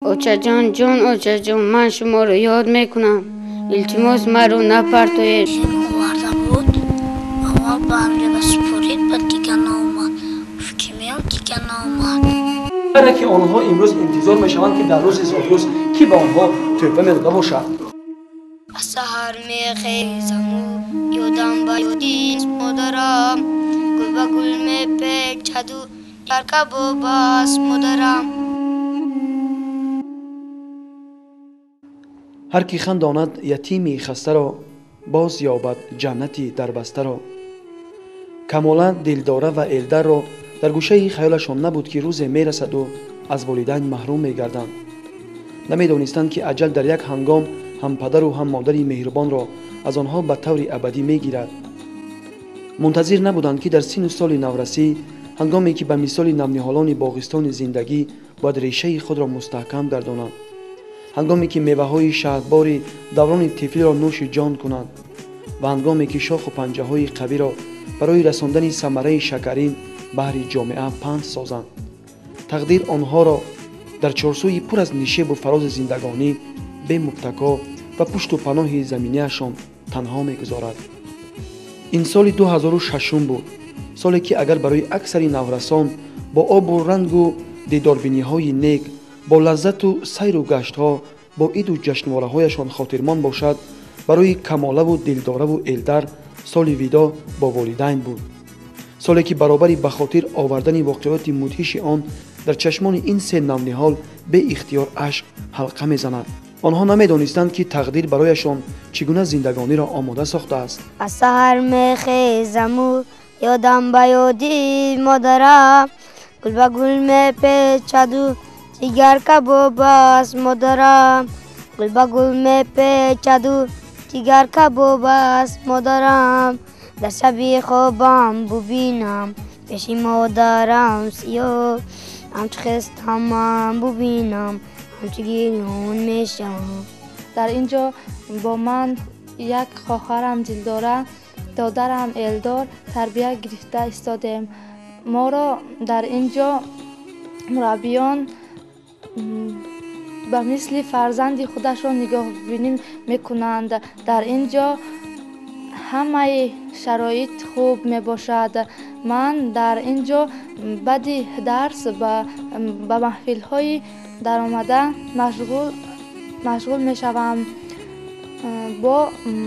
Очаҷон, ҷон очаҷон, ман шуморо ёд мекунам. Илтимос, маро напартоед. Оварда буд, аввал ба ҳамҷоба супорид, баъд дига наомад. Гуфт ки меом, дига наомад. Ҳар яке онҳо имрӯз интизор мешаванд, ки дар рӯзи зодрӯз кӣ ба онҳо тӯҳфа медода бошад. Аз саҳар мехезаму ёдам ба ёди модарам, гул ба гул мепечаду дар кабоб аст модарам. Ҳар ки хандонад ятими хастаро, боз ёбад ҷаннати дарбастаро. Камола, Дилдора ва Элдарро дар гӯшаи хаёлашон набуд, ки рӯзе мерасаду аз волидайн маҳрум мегарданд. Намедонистанд, ки аҷал дар як ҳангом ҳам падару ҳам модари меҳрубонро аз онҳо ба таври абадӣ мегирад. Мунтазир набуданд, ки дар синну соли наврасӣ, ҳангоме ки ба мисоли навниҳолони боғистони зиндагӣ бояд решаи худро мустаҳкам гардонанд, ҳангоме ки меваҳои шаҳдбори даврони тифлиро нӯши ҷон кунанд ва ҳангоме ки шоху панҷаҳои қавиро барои расондани самараи шакарин баҳри ҷомеа панд созанд. Тақдир онҳоро дар чорсӯи пур аз нишебу фарози зиндагонӣ бемубтако ва пушту паноҳи заминиашон танҳо мегузорад. Ин соли 2006 буд, соле ки агар барои аксари наврасон бо обу рангу дидорбиниҳои нек, бо лаззату сайру гаштҳо, бо иду ҷашнвораҳояшон хотирмон бошад, барои Камолаву Дилдораву Элдар соли видоъ бо волидайн буд. Соле ки баробари ба хотир овардани воқеоти мудҳиши он дар чашмони ин се навниҳол беихтиёр ашк ҳалқа мезанад. Онҳо намедонистанд, ки тақдир барояшон чӣ гуна зиндагониро омода сохтааст. Аз саҳар мехезаму ёдам ба ёди модарам, гул ба гул мепечаду ҷигар кабоб аст модарам, гул ба гул мепечаду ҷигар кабоб аст модарам. Дар шаби хобам бубинам пеши модарам сиёҳ, ҳамчу хестамам бубинам ҳамчу гирён мешавам. Дар ин ҷо бо ман як хоҳарам Дилдора, додарам Элдор тарбия гирифта истодем. Моро дар ин ҷо мураббиён ба мисли фарзанди худашон нигоҳбинӣ мекунанд. Дар ин ҷо ҳамаи шароит хуб мебошад. Ман дар ин ҷо баъди дарс ба маҳфилҳои даромада машғул мешавам. Бо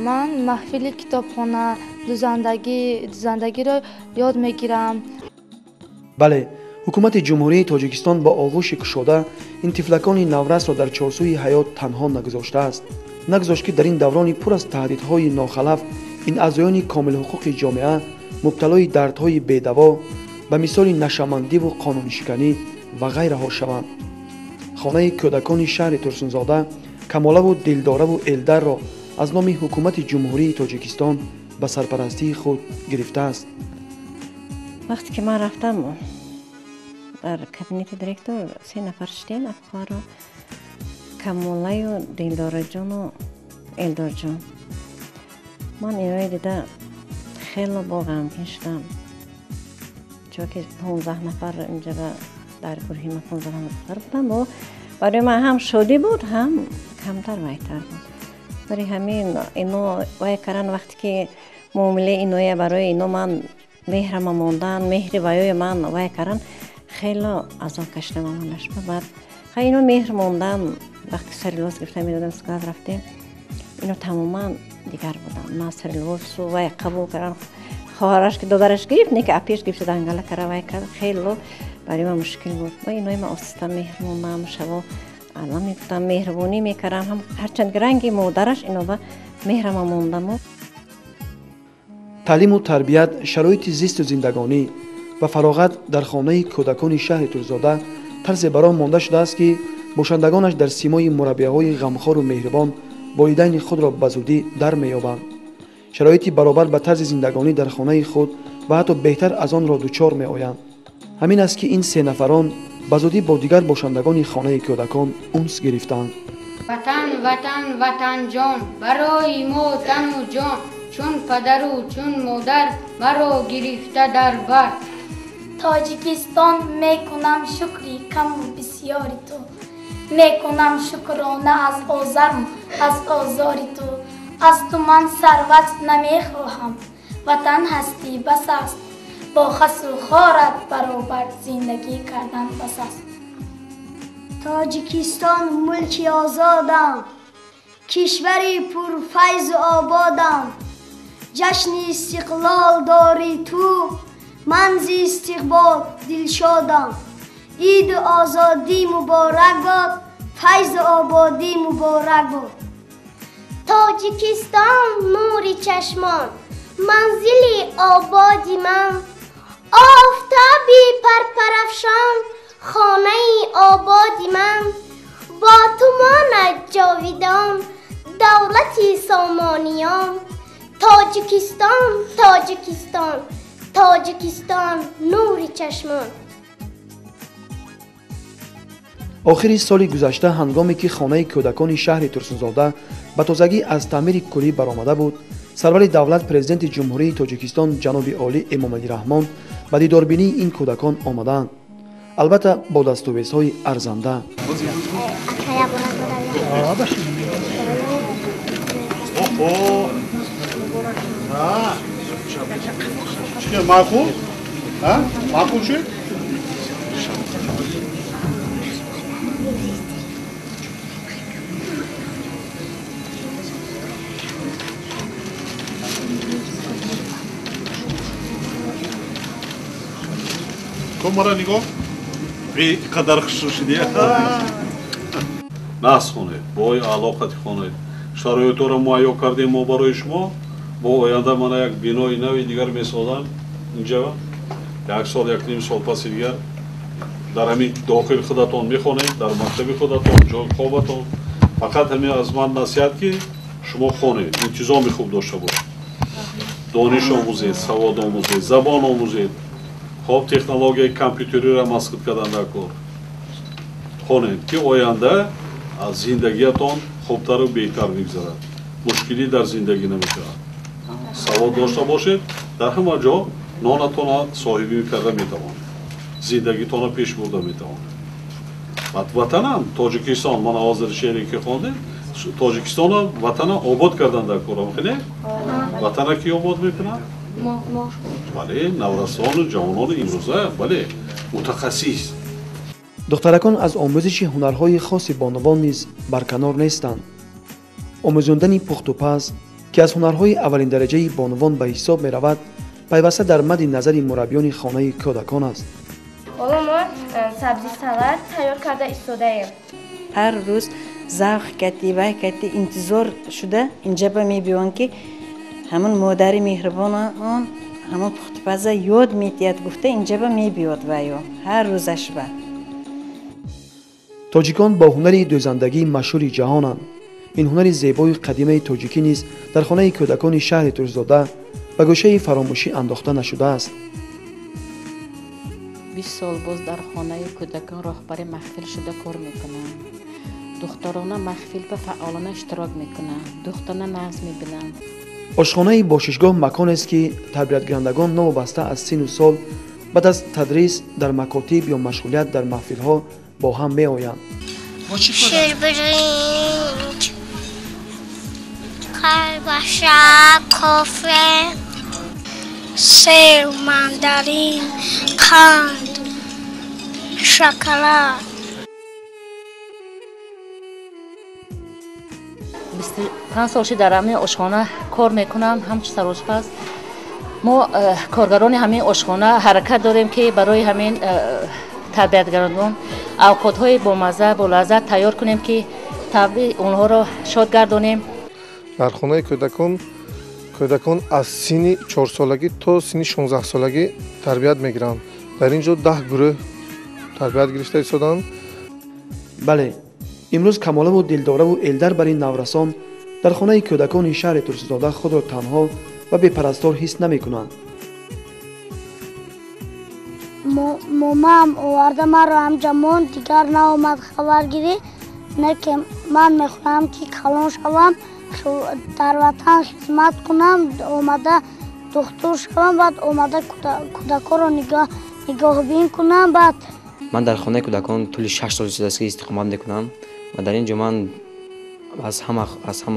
ман маҳфили китобхона, дузандагиро ёд мегирам. Бале, ҳукумати Ҷумҳурии Тоҷикистон бо оғӯши кушода ин тифлакони наврасро дар чорсӯи ҳаёт танҳо нагузоштааст. Нагузошт, ки дар ин даврони пур аз таҳдидҳои нохалаф ин аъзоёни комилҳуқуқи ҷомеа мубталои дардҳои бедаво ба мисоли нашъамандиву қонуншиканӣ ва ғайраҳо шаванд. Хонаи кӯдакони шаҳри Турсунзода Камолаву Дилдораву Элдарро аз номи ҳукумати Ҷумҳурии Тоҷикистон ба сарпарастии худ гирифтааст. Вақте ки ман рафтам дар кабинети директор, се нафар шидем, афхоҳаро Камолаю Дилдораҷону Элдорҷон. Ман инои дида хело бо ғамгин шудам, чунки 15 нафар инҷа дар гурӯҳи ман 15 нафар будам. Бо барои ман ҳам шодӣ буд, ҳам камтар вайтар буд. Барои ҳамин ино вай кардан, вақте ки муомилаи иноя барои ино ман меҳрама мондан, меҳри ваёи ман вай кардан, хело азоб кашидам аввалаш. Баъд хай ино меҳр мондан, вақте сари либос гирифта медодам, склад рафтем, ино тамоман дигар будам. Ман сари либосу вай қабул кардан, хоҳараш ки додараш гирифт, не ки апеш гирифта дангала кара вай кард, хело барои ман мушкил буд. Ва инои ман оҳиста меҳр мондам, шаво алла мегуфтам, меҳрубонӣ мекардам, ҳам ҳарчанд ранги модараш иноба меҳрама мондаму. Таълиму тарбият, шароити зисту зиндагонӣ ва фароғат дар хонаи кӯдакони шаҳри Турсунзода тарзе бар он монда шудааст, ки бошандагонаш дар симои мураббияҳои ғамхору меҳрубон волидайни худро ба зудӣ дар меёбанд. Шароити баробар ба тарзи зиндагонӣ дар хонаи худ ва ҳатто беҳтар аз онро дучор меоянд. Ҳамин аст, ки ин се нафарон ба зудӣ бо дигар бошандагони хонаи кӯдакон унс гирифтаанд. Ватан, ватан, ватанҷон, барои мо тану ҷон, чун падару чун модар маро гирифта дар бар. Тоҷикистон, мекунам шукри каму бисёри ту. Мекунам шукрона аз озарм, аз озори ту. Аз ту ман сарват намехоҳам, ватан ҳастӣ бас аст. Бо хасу хорат баробар зиндагӣ кардан бас аст. Тоҷикистон мулки озодам, кишвари пурфайзу ободам. Ҷашни истиқлол дорӣ ту, ман зи истиқбол дилшодам. Иду озодӣ муборак бод, файзу ободӣ муборак бод. Тоҷикистон нури чашмон, манзили ободи ман, офтоби парпарафшон, хонаи ободи ман. Бо ту монад ҷовидон давлати сомониён. Тоҷикистон, Тоҷикистон, Тоҷикистон нури чашмон. Охири соли гузашта, ҳангоме ки хонаи кӯдакони шаҳри Турсунзода ба тозагӣ аз таъмири куллӣ баромада буд, сарвари давлат, президенти Ҷумҳурии Тоҷикистон ҷаноби олӣ Эмомалӣ Раҳмон ба дидорбинии ин кӯдакон омадаанд, албатта бо дастовезҳои арзанда. Мара нигоҳ, қадар хушрӯ шудӣ. Нас хонед, бо алоқати хонед, шароитҳоро муҳайё кардем мо барои шумо. Бо оянда мана як бинои нави дигар месозам инҷа, як сол, як ним сол паси дигар дар ҳамин дохил худатон мехонед, дар мактаби худатон, ҷои хобатон. Фақат ҳамин аз ман насиҳат, ки шумо хонед, интизоми хуб дошта бошед, дониш омӯзед, савод омӯзед, забон омӯзед. Хоб, технологияи компютериро масхуд кардан дар кор. Хонед, ки оянда аз зиндагиятон хубтару беҳтар мегузарад, мушкилӣ дар зиндагӣ намешавад. Савод дошта бошед, дар ҳама ҷо нонатонро соҳибӣ карда метавонед, зиндагитонро пеш бурда метавонед. Баъд ватанам Тоҷикистон, мана ҳозир шеъре ки хондем, Тоҷикистонро, ватана обод кардан дар кор. Хеле ватана ки обод мекунад? Бале, наврасону ҷавонони имрӯза, бале, мутахассис. Духтаракон аз омӯзиши ҳунарҳои хоси бонувон низ барканор нестанд. Омӯзондани пухтупаз, ки аз ҳунарҳои аввалиндараҷаи бонувон ба ҳисоб меравад, пайваста дар мадди назари мураббиёни хонаи кӯдакон аст. Ҳоло мо сабзи салат тайёр карда истодаем. Ҳар рӯз завқ кати, вай кати интизор шуда инҷаба мебиён, ки ҳамон модари меҳрибона он ҳамон пухтупаза ёд метиҳад гуфта инҷаба мебиёд ваё ҳар рӯзашба. Тоҷикон бо ҳунари дӯзандагӣ машҳури ҷаҳонанд. Ин ҳунари зебои қадимаи тоҷикӣ низ дар хонаи кӯдакони шаҳри Турсунзода ба гӯшаи фаромӯшӣ андохта нашудааст. 20 сол боз дар хонаи кӯдакон роҳбари маҳфил шуда кор мекунам. Духтарона маҳфил ба фаъолона иштирок мекунанд, духтарона нағз мебинанд. Ошхонаи бошишгоҳ маконест, ки тарбиятгирандагон новобаста аз сину сол баъд аз тадрис дар макотиб ё машғулият дар маҳфилҳо бо ҳам меоянд. Ширбиринҷ, колбаса, кофе, сев, мандарин, қанд, шоколад. 25 сол шуд дар ҳамин ошхона кор мекунам, ҳамчун сарошпаз. Мо коргарони ҳамин ошхона ҳаракат дорем, ки барои ҳамин тарбиятгарон авқотҳои бомазза, болаззат тайёр кунем, ки табъи онҳоро шод гардонем. Дар хонаи кӯдакон кӯдакон аз синни 4-солагӣ то синни 16-солагӣ тарбият мегиранд. Дар ин ҷо 10 гурӯҳ тарбият гирифта истоданд. Бале, имрӯз Камолаву Дилдораву Элдар бар ин наврасон дар хонаи кӯдакони шаҳри Турсунзода худро танҳо ва бепарастор ҳис намекунанд. Момаам оварда маро ҳамҷа монд, дигар наомад хабаргирӣ. Не ки ман мехоҳам, ки калон шавам, дар ватан хизмат кунам, омада духтур шавам, баъд омада кӯдакҳоро нигоҳбин кунам, баъд Ман дар хонаи кӯдакон тӯли 6 сол шудааст ки истиқомат мекунам ва дар ин ҷо ман аз ҳама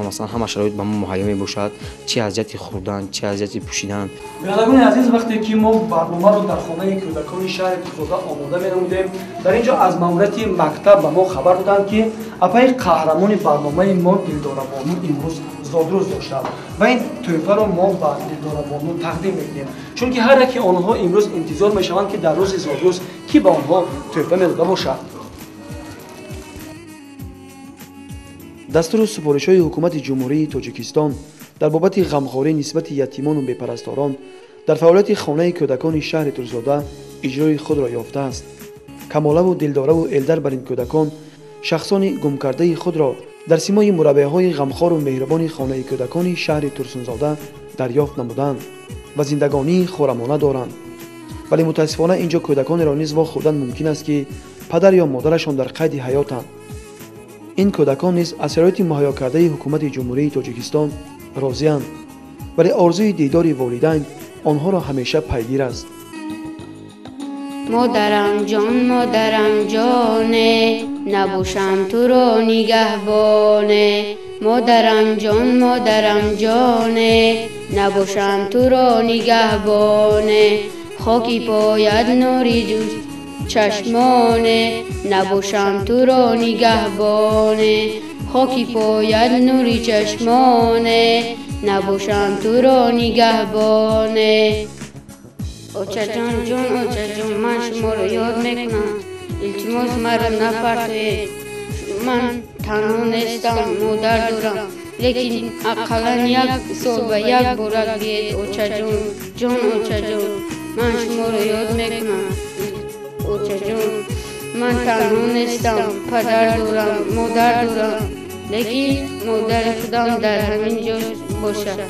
масалан ҳама шароит ба мо муҳайё мебошад, чи аз ҷиҳати хӯрдан, чи аз ҷиҳати пӯшидан. Бинандагони азиз, вақте ки мо барномаро дар хонаи кӯдакони шаҳри Турсунзода омода менамудем, дар ин ҷо аз маъмурияти мактаб ба мо хабар доданд, ки апаи қаҳрамони барномаи мо Дилдорабону имрӯз зодрӯз доштанд ва ин тӯҳфаро мо ба Дилдорабону тақдим мекунем, чунки ҳар яке онҳо имрӯз интизор мешаванд, ки дар рӯзи зодрӯз кӣ ба онҳо тӯҳфа медода бошад. Дастуру супоришҳои ҳукумати Ҷумҳурии Тоҷикистон дар бобати ғамхорӣ нисбати ятимону бепарасторон дар фаъолияти хонаи кӯдакони шаҳри Турсунзода иҷрои худро ёфтааст. Камолаву Дилдораву Элдар бар ин кӯдакон шахсони гумкардаи худро дар симои мураббиҳои ғамхору меҳрубони хонаи кӯдакони шаҳри Турсунзода дарёфт намуданд ва зиндагонии хорамона доранд. Вале мутаассифона ин ҷо кӯдаконеро низ вохӯрдан мумкин аст, ки падар ё модарашон дар қайди ҳаётанд. Ин кӯдакон низ аз шароити муҳайё кардаи ҳукумати Ҷумҳурии Тоҷикистон розианд, вале орзуи дидори волидайн онҳоро ҳамеша пайгир аст. Модарам ҷон, модарам ҷоне, набошам туро нигаҳбоне. Модарам ҷон, модарам ҷоне, набошам туро нигаҳбоне. Хоки пояд нури дӯст чашмоне, набошам туро нигаҳбоне. Хоки пояд нури чашмоне, набошам туро нигаҳбоне. Очаҷон, ҷон очаҷон, ман шуморо ёд мекунам. Илтимос, маро напартоед. Ман танҳо нестам, модар дорам, лекин ақаллан як сол ба як бора биед. Очаҷон, ҷон очаҷон, ман шуморо ёд мекунам. Очаҷон, ман танҳо нестам, падар дорам, модар дорам, лекин модари худам дар ҳамин ҷо бошад.